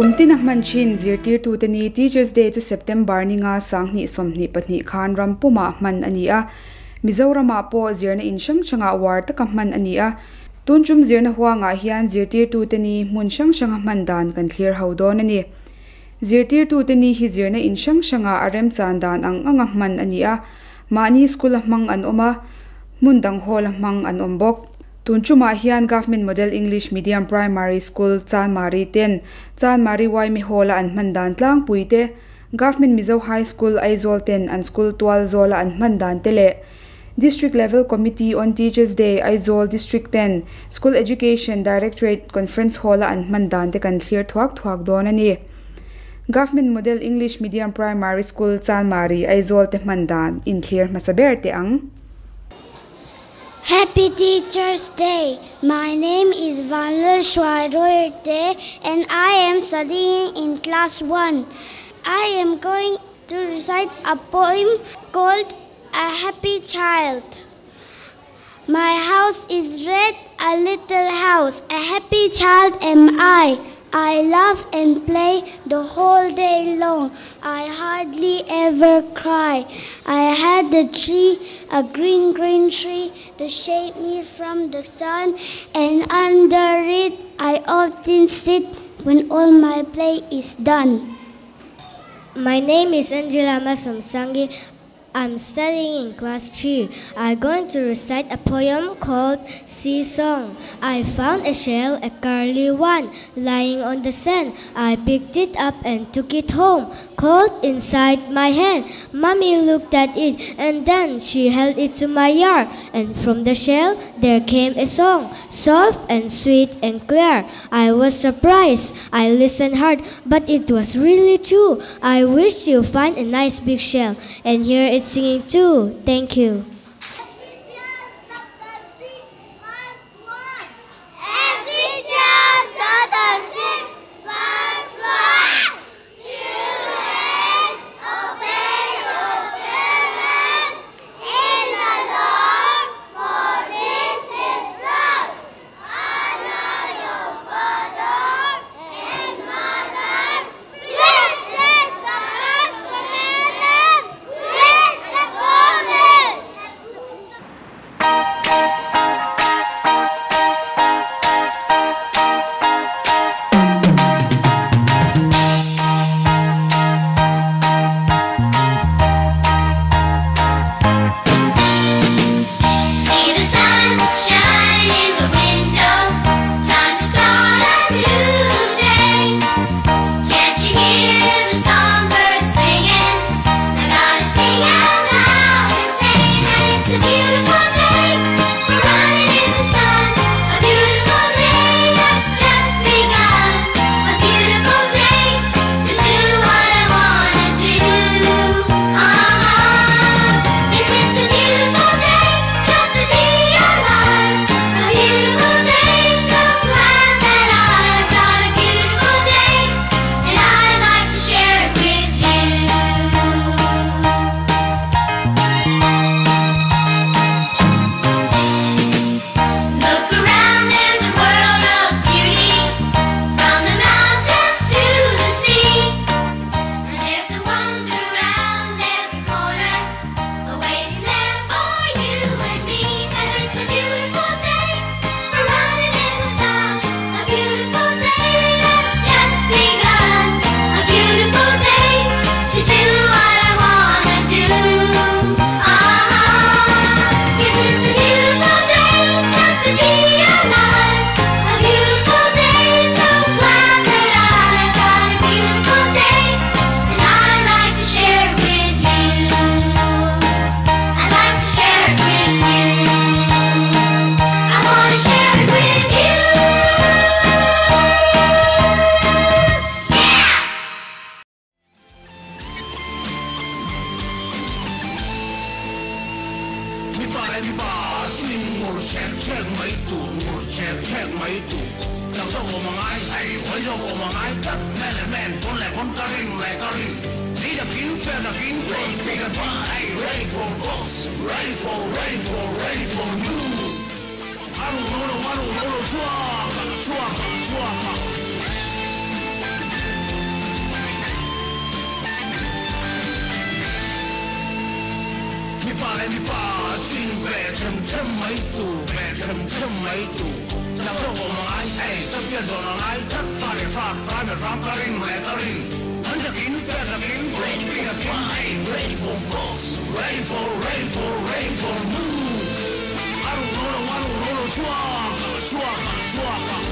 Kum tina hman thin Zirtirtute Ni, Teachers Day, chu September ni nga 2022 khan ram pumah hman a ni a. Mizoramah pawh zirna in hrang hrangah uar taka hman a ni a. Tun tum zirna huangah hian Zirtirtute Ni hmun hrang hranga hman dan kan thlir ho dawn a ni. Zirtirtute Ni hi zirna in hrang hrangah a remchan dan ang anga hman a ni a. Mahni school-a hmang an awm a, hmun dang hall-a hmang an awm bawk. Tun tumah hian Government Model English Medium Primary School, Chanmari ten Chanmari Yma Hall-a an hman dan tlangpui te, Government Mizo High School, Aizawl ten an school tual zawla an hman dan te leh District Level Committee on Teachers Day, Aizawl District ten School Education Directorate Conference Hall-a an hman dan te kan thlir thuak thuak dawn a ni. Government Model English Medium Primary School, Chanmari, Aizawl te hman dan inthlir hmasa ber teh ang. Happy Teachers Day! My name is Vanlal Royte and I am studying in class 1. I am going to recite a poem called A Happy Child. My house is red, a little house. A happy child am I. I laugh and play the whole day long. I hardly ever cry. I had a tree, a green, green tree, to shade me from the sun, and under it I often sit when all my play is done. My name is Angela Masomsangi. I'm studying in class 3. I'm going to recite a poem called Sea Song. I found a shell, a curly one, lying on the sand. I picked it up and took it home, cold inside my hand. Mommy looked at it and then she held it to my ear. And from the shell there came a song, soft and sweet and clear. I was surprised. I listened hard, but it was really true. I wish you find a nice big shell and hear it singing too. Thank you. See the sun shine in the window. Time to start a new day. Can't you hear the songbirds singing? I gotta sing out loud and say that it's a beautiful day. We're running in the sun. A beautiful day that's just begun. A beautiful day to do what I wanna do. Uh-huh. Yes, it's a beautiful day just to be alive. A beautiful day, so glad that I've got a beautiful day, and I'd like to share it with you. Look around, there's a world of beauty, from the mountains to the sea. And there's a wonder round every corner, awaiting there for you and me. 'Cause it's a beautiful day for running in the sun, a beautiful day that's just begun, a beautiful day to do what I wanna do. Ah, yes, it's a beautiful day just to be alive, a beautiful day. So glad that I've got a beautiful day, and I'd like to share it with you. I'd like to share it with you. I wanna share it with you. Yeah! Mipa leh mipa chuin ngur chek chek mai tur, ngur chek chek mai tur. Chak zawk awm a ngai, hei huai zawk awm a ngai tlat. Man leh man, pawn leh pawn, ka ring leh ka ring. Thi takin, fel takin, rawn fik a tha. Hey, ready for box, ready for, ready for, ready for you. A ruh lo lo, a ruh lo lo, chhuak a, chhuak a, chhuak a. leh mipa chin ve them them mai tur ve them them mai tur chak zawk awm a ngai ei champion zawn a ngai tlat fa leh fa ram leh ram ka ring leh ka ring an takin pek takin ready takin ei ready for box ready for ready for ready for move a ruh lo lo a ruh lo lo chhuak ang chhuak ang chhuak ang.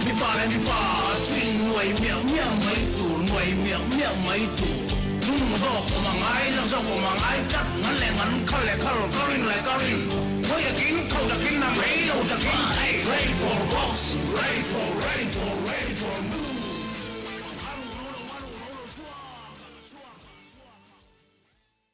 Mipa leh mipa chu innuai miah miah mai tur, nuai miah miah mai tur. Chungnung zawk awm a ngai, lak zawk awm a ngai tlat, ngan leh ngan, khal leh khal, ka rin leh ka rin. Hawi takin, kho takin, a mei lo takin, hey! Ready for box, ready for, ready for, ready for move. A ruh lo lo, a ruh lo lo, chhuak ang, chhuak ang, chhuak ang.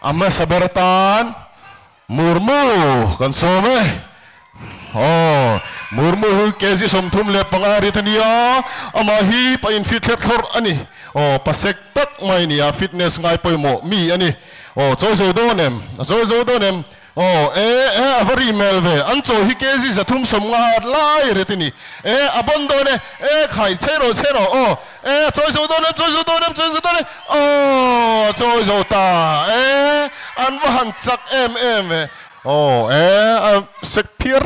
A hmasa ber atan Murmu kan sawm e. Aw, Murmu hi kg 35 rit a ni a, amah hi pa infit thlep thlawrh a ni. Aw pasek tak mai nia fitness ngai pawimawh mi a ni. Aw chawi zo dawn em? A chawi zo dawn em? Aw e e a va ri mel ve. An chawi hi kg 350 lai ret i ni. E a bawn dawn e. E khai chhe rawh chhe rawh. Aw e a chawi zo dawn em chawi zo dawn em chawi zo dawn em. Aw a chawi zo ta e. An va han chak em em ve. Aw e a sek phiar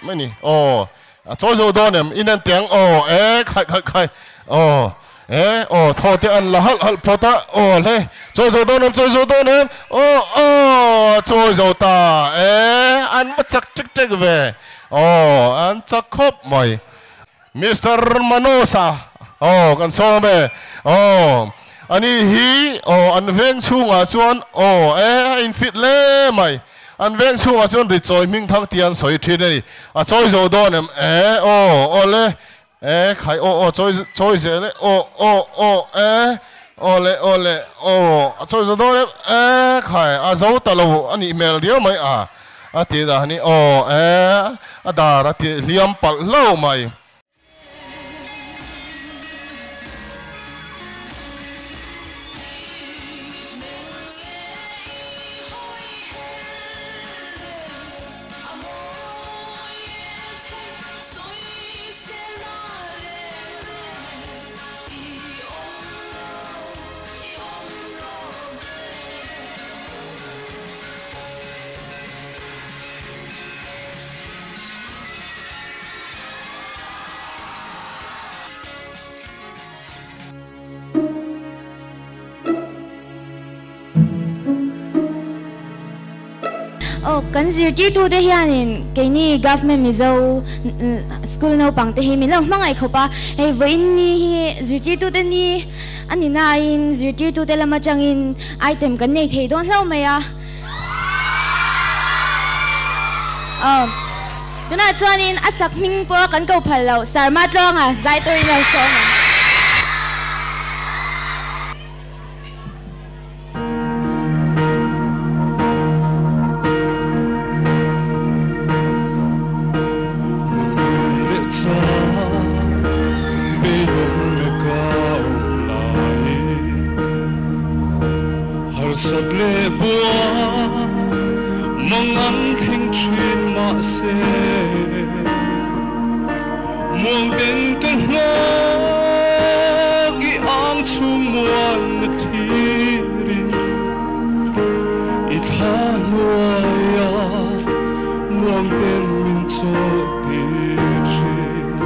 mai ni aw a chawi zo dawn em in en teng aw e khai khai khai aw e aw thaw te an la halh halh phawt a aw hle chawi zo dawn em chawi zo dawn em aw aw a chawi zo ta e an va chak ṭek ṭek ve aw an chak khawp mai Mister Manosa aw kan sawm e aw ani hi aw an veng chhungah chuan aw e a infit hle mai an veng chhungah chuan ri chawi hming thang tih an sawi thin a ni a chawi zo dawn em e aw aw le e khai aw aw chawi chawi zel e aw aw aw e aw le aw le aw a chawi zo dawn em e khai a zo ta lo a nih hmel riau mai a. A ti dah ni aw e, a dar a ti hliam palh hlo mai. Aw kan zirtirtute hianin keini Government Mizo School naupangte hi min lo hmangaih khawp a, hei vawiin ni hi zirtirtute ni a ni nain zirtirtute lam atangin item kan nei thei dawn hlauh mai a. Aw, tunah chuanin a sak hming pawh kan ko phal loh, Sarma Tluanga zai turin lo sawm ang. Harsat leh bua mang an thleng thin mahse muang ten ka nghak i ang chhung muan na thlirin i thla hnuaia muang ten min chawh tir thin.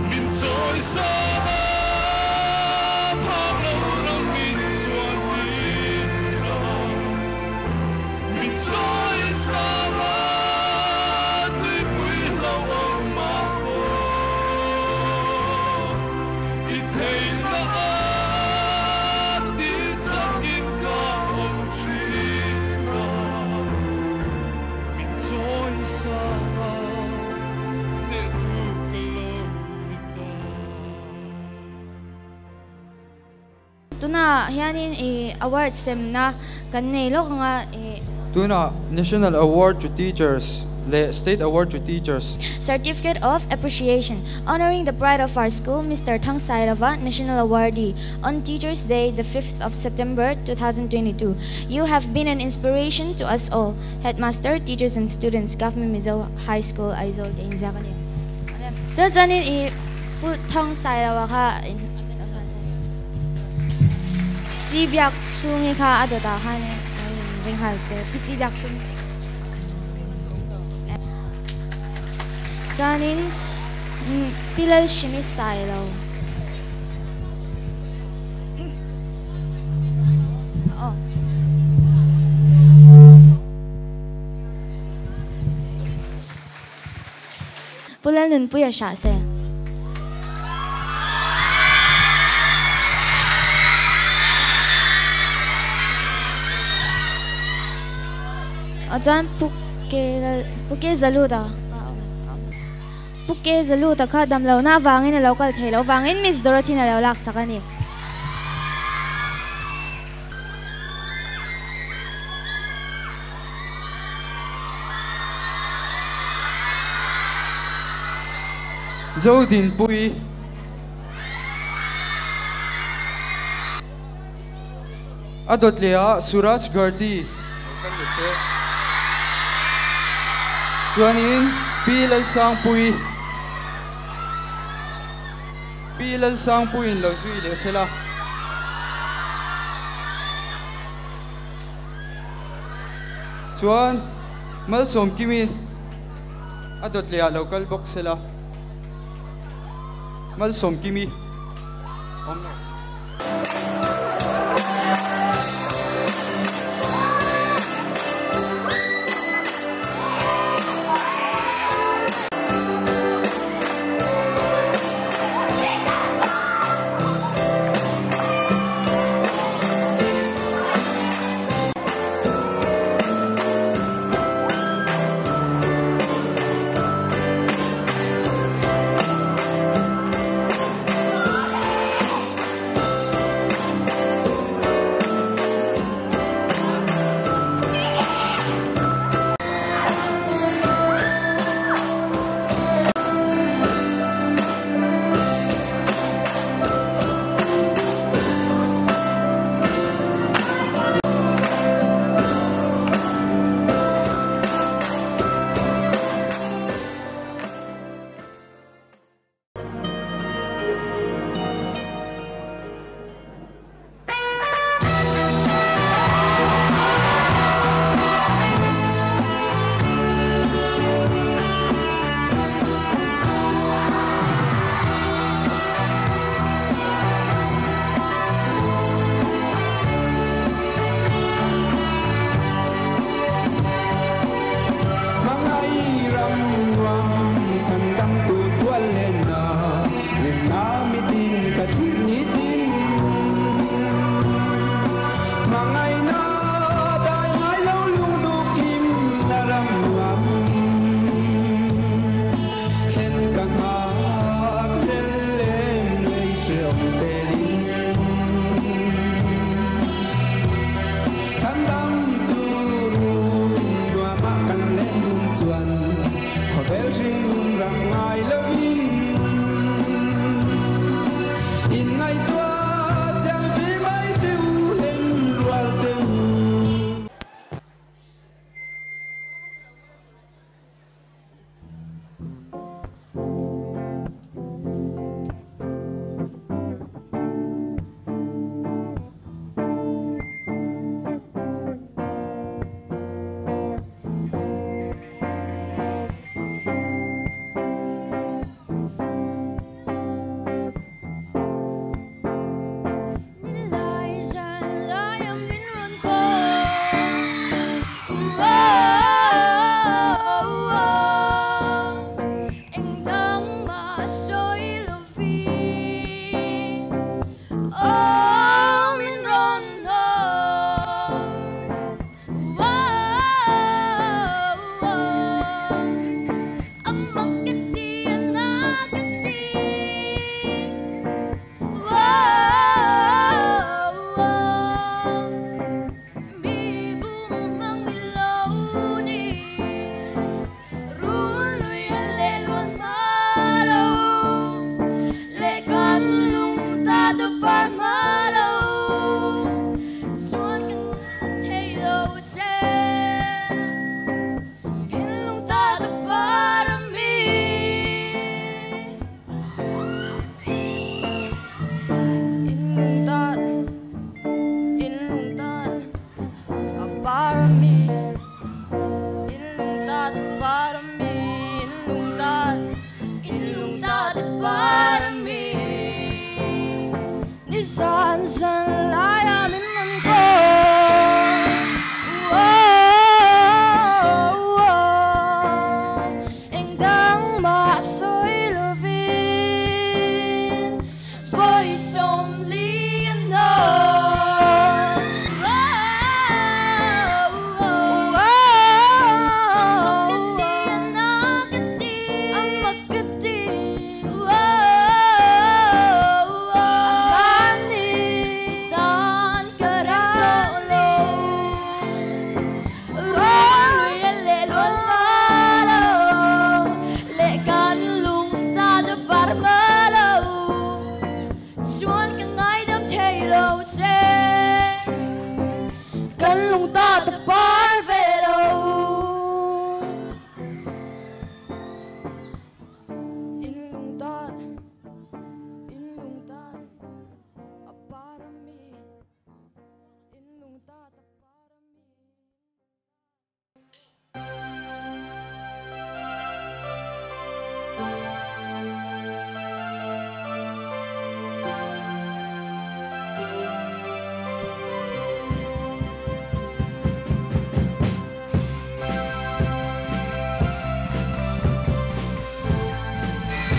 Min chawi sawm a phak lo ram min chuan tir a, min chawi sawm a tuipui hlauhawm a pawh i theihna a tihchakin ka awm thin a, min chawi sang a hnehtu ka lo ni ta. Tunah hianin i award semna kan nei lawk ang a, i. Tunah National Award to Teachers leh State Award to Teachers. Certificate of Appreciation, Honouring the Pride of Our School, Mister Thangsailova, National Awardee, on Teachers Day, the 5th of September, 2022. You have been an inspiration to us all, Headmaster, teachers and students, Government Mizo High School, Aizawl te inziak a ni. Tunah chuanin i Pu Thangsailova kha. Si biak chhungi kha a dawtah khan a inring nghal se, Pi Si biak chhungi. Chuanin Pi Lalhrimi Sailo. Pu Lalnunpuia hrah se. Aw chuan Pu Ke Lal Pu Ke Zaluta Pu Ke Zaluta kha damlohna avangin a lo kal thei loh vangin Miss Dorothy-in a lo laksak a ni. Zodinpui. A dawt leh ah Suraj Gardi lo kal leh se. Chuanin Pi Lalsangpuii Pi Lalsangpuiin lo zui leh se la. Chuan Malsawmkimi a dawt leh ah lo kal bawk se la. Malsawmkimi awm lo.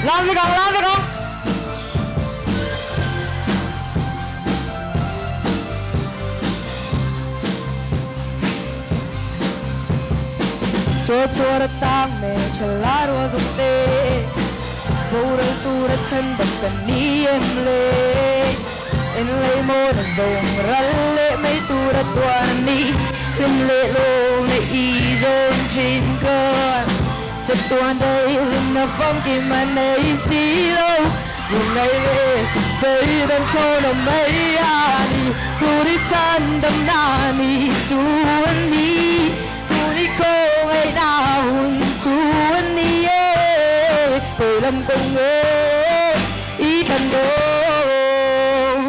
Lam vek ang, lam vek ang. Chaw tur a tang me thalai rual zawk te, boral tur a chhan dam kan ni em le? En lei maw na zawng ral leh mai tur a tuan a ni, hlim leh lawm leh i zawn thin khan chatuan daih hlimna famkim a nei si lo, lungngai leh beidawn thlawn awm mai a ni, tur i chhan dam na ni chu a ni. Tun i khawngaihna hun chu a ni e, hawi lam kawng nge i thlan dawn?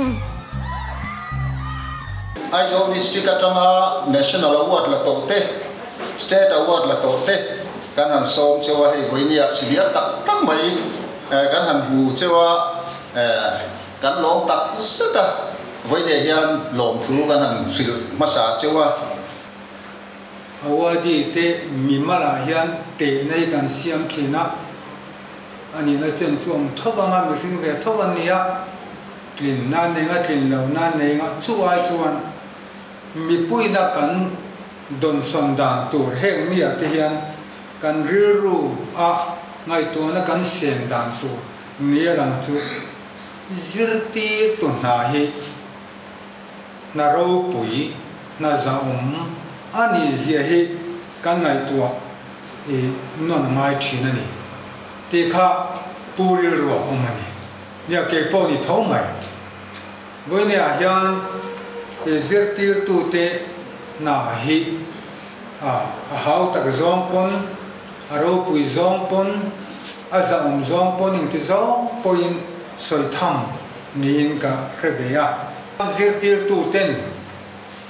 Aizawl District atanga National Award la tawh te, State Award la tawh te kan han sawm cheu a, hei vawinia siliar tak tak mai kan han hmu cheu a, kan lawm tak zet a, vawinia hian lawmthu kan han hrilh hmasa cheu a. Awadi te mimalah hian tehna hi kan siam thin a, a nihna chen chu awm thawp anga mihring ve thawp an ni a, tlinna nei nga tlin lohna nei nga chu ai chuan mipuina kan dawnsawn dan tur heng miah te hian kan rilru a ngaihtuahna kan sen dan tur nia lang chu zirtirtu hna hi Hna ropui, hna zahawm a nih zia hi kan ngaihtuah i nawn a ngai thin a ni tih kha Pu rilru a awm a ni. Nia kei pawh ni tho mai. Vawinia hian i zirtirtute hna hi a hau tak zawng pawn, a ropui zawng pawn, a zahawm zawng pawn engti zawng pawhin sawi tham niin ka hre ve a. Zirtirtuten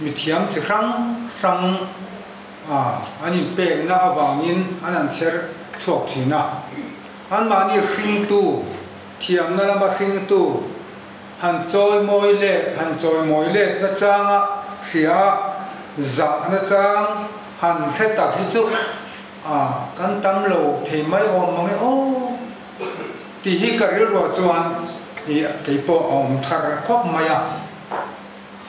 mithiam chi hrang hrang an inpekna avangin an han chher chhuak thin a. Anmahni hringtu, thiamna lama hringtu han chawimawi leh han chawimawi let nachanga hria zah nachang han hre tak hi chu kan tam lo thei mai awm mange aw. Tih hi ka rilruah chuan i keipawh a awm thar khawp mai a.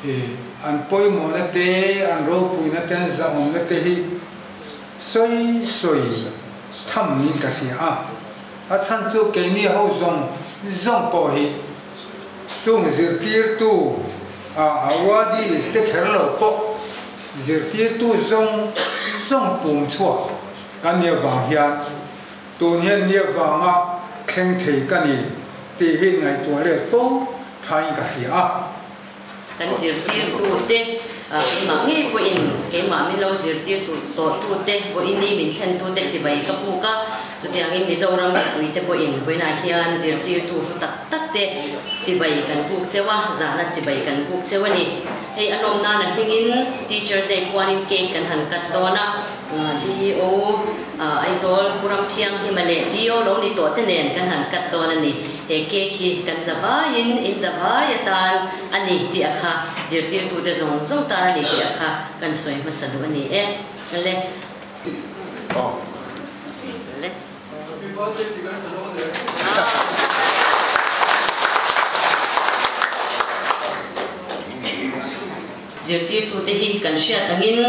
I an pawimawhna te, an ropuina te, an zahawmna te hi sawi sawi tham niin ka hria a. A chhan chu keini ho zawng zawng pawh hi chung zirtirtu a awadi te kher lo pawh zirtirtu zawng zawng pum chhuak kan nih avang hian Tun hian ni avanga thleng thei ka ni tih hi ngaihtuah let fo thain ka hria a. Kan zirtirtute, keimah ngei pawhin keimah min lo zirtirtu tawhtute, vawiini min thlentute chibai ka puk a. Chutiangin Mizoram mipuite pawhin vawiinah hian zirtirtu hlu tak takte chibai kan puk cheu a, zahna chibai kan puk cheu a ni. Hei a lawm nan a hmingin Teachers Day khuanin cake kan han cut dawn a. DO Aizawl Pu Ramthianghima leh DO lo ni tawh te nen kan han cut dawn a ni. He cake hi kan zavaiin in zavai atan a ni tih a kha, zirtirtute zawng zawng tan a ni tih a kha kan sawi hmasa duh a ni e. Le. Le. Happy birthday tih kan sa dawn le. Zirtirtute hi kan hriat angin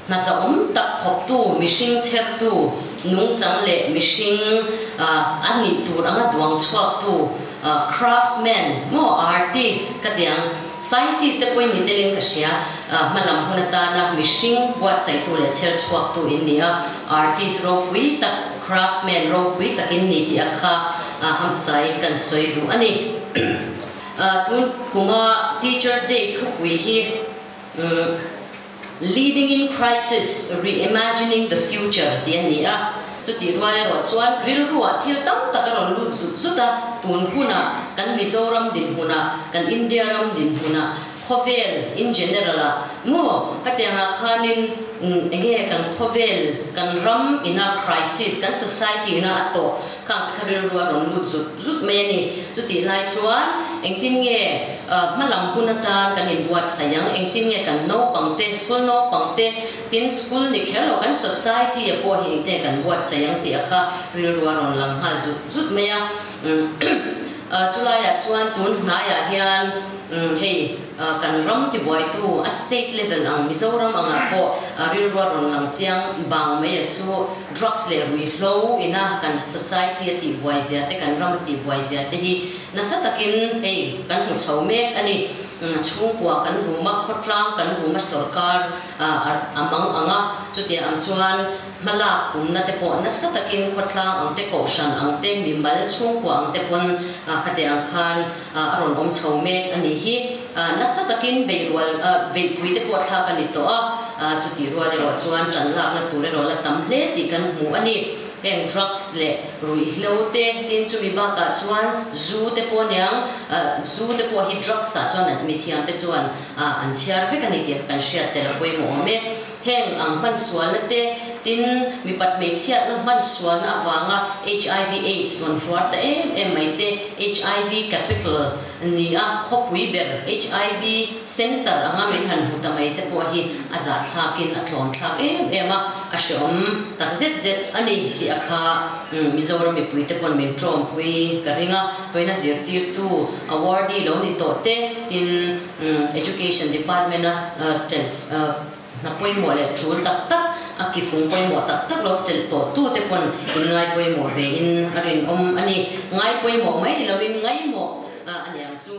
hna zahawm tak thawktu, mihring chhertu, nungchang leh mihring a nih tur anga duang chhuaktu, craftsman maw artist ka tiang, scientist te pawhin ni telin ka hria, hmalam hun atana mihring buatsaihtu leh chher chhuaktu in ni a, artist ropui tak, craftsman ropui tak in ni tih a kha hamsai kan sawi duh a ni. Tun kuma Teachers Day thupui hi Leading in Crisis, Reimagining the Future tih a ni a. Chutih rual erawh chuan rilruah thil tam tak a rawn lut zut zut a, tun hunah kan Mizoram dinhmunah, kan India ram dinhmunah, Khawvel in general ah maw khatiang ah khanin enge kan khawvel kan ram ina crisis kan society ina a tawh khang te kha rilru a rawn lut zut zut mai a ni. Chutih lai chuan engtin nge hmalam hun atan kan inbuatsaih ang, engtin nge kan naupang te school naupang te tin school ni kher lo kan society a pawh hi engtin nge kan buatsaih ang tih a kha rilru a rawn lang nghal zut zut mai a. Chulaiah chuan tun hnaiah hian hei kan ram tibuaitu a state level ang Mizoram angah pawh rilrua rawn lang chiang bang mai a chu drugs leh ruihhlo ina kan society a tihbuai zia te kan ram a tihbuai zia te hi nasa takin hei kan hmu chho mek a ni. Chhungkua kan rum a, khawtlang kan rum a, sorkar a mang ang a, chutiang ang chuan Hmalak tumna te pawh nasa takin khawtlang ang te, kohhran ang te, mimal chhungkua ang te pawn khate ang khan a rawn awm chho mek a nih hi. Nasa takin beirual beihpui te pawh thlak a ni tawh a, chutih rual erawh chuan ṭan lakna tur erawh la tam hle tih kan hmu a ni. Heng drugs leh ruihhlo te tin chumi bakah chuan zu te pawh aniang, zu te pawh hi drugs ah chuan mithiam te chuan an chhiar vek a ni tih kan hriat tel a pawimawh awm e. Heng ang hmansualna te, tin, mipat hmeichhiatna hmansualna avanga hiv aids rawn hluar ta em em mai te, hiv capital ni a khawpui ber hiv center anga min han hmu ta mai te pawh hi a zahthlakin a tlawmthlak em em a, a hreawm tak zet zet a ni tih a kha Mizoram mipui te pawn min tawmpui ka ring a, vawiina zirtirtu awardee lo ni tawh te, tin, Education department a chelh Hna pawimawh leh tul tak tak, a kifung pawimawh tak tak lo chelh tawh tute pawn in ngai pawimawh ve in a rinawm a ni. Ngai pawimawh mai ni loin ngaimawh a ni ang chu.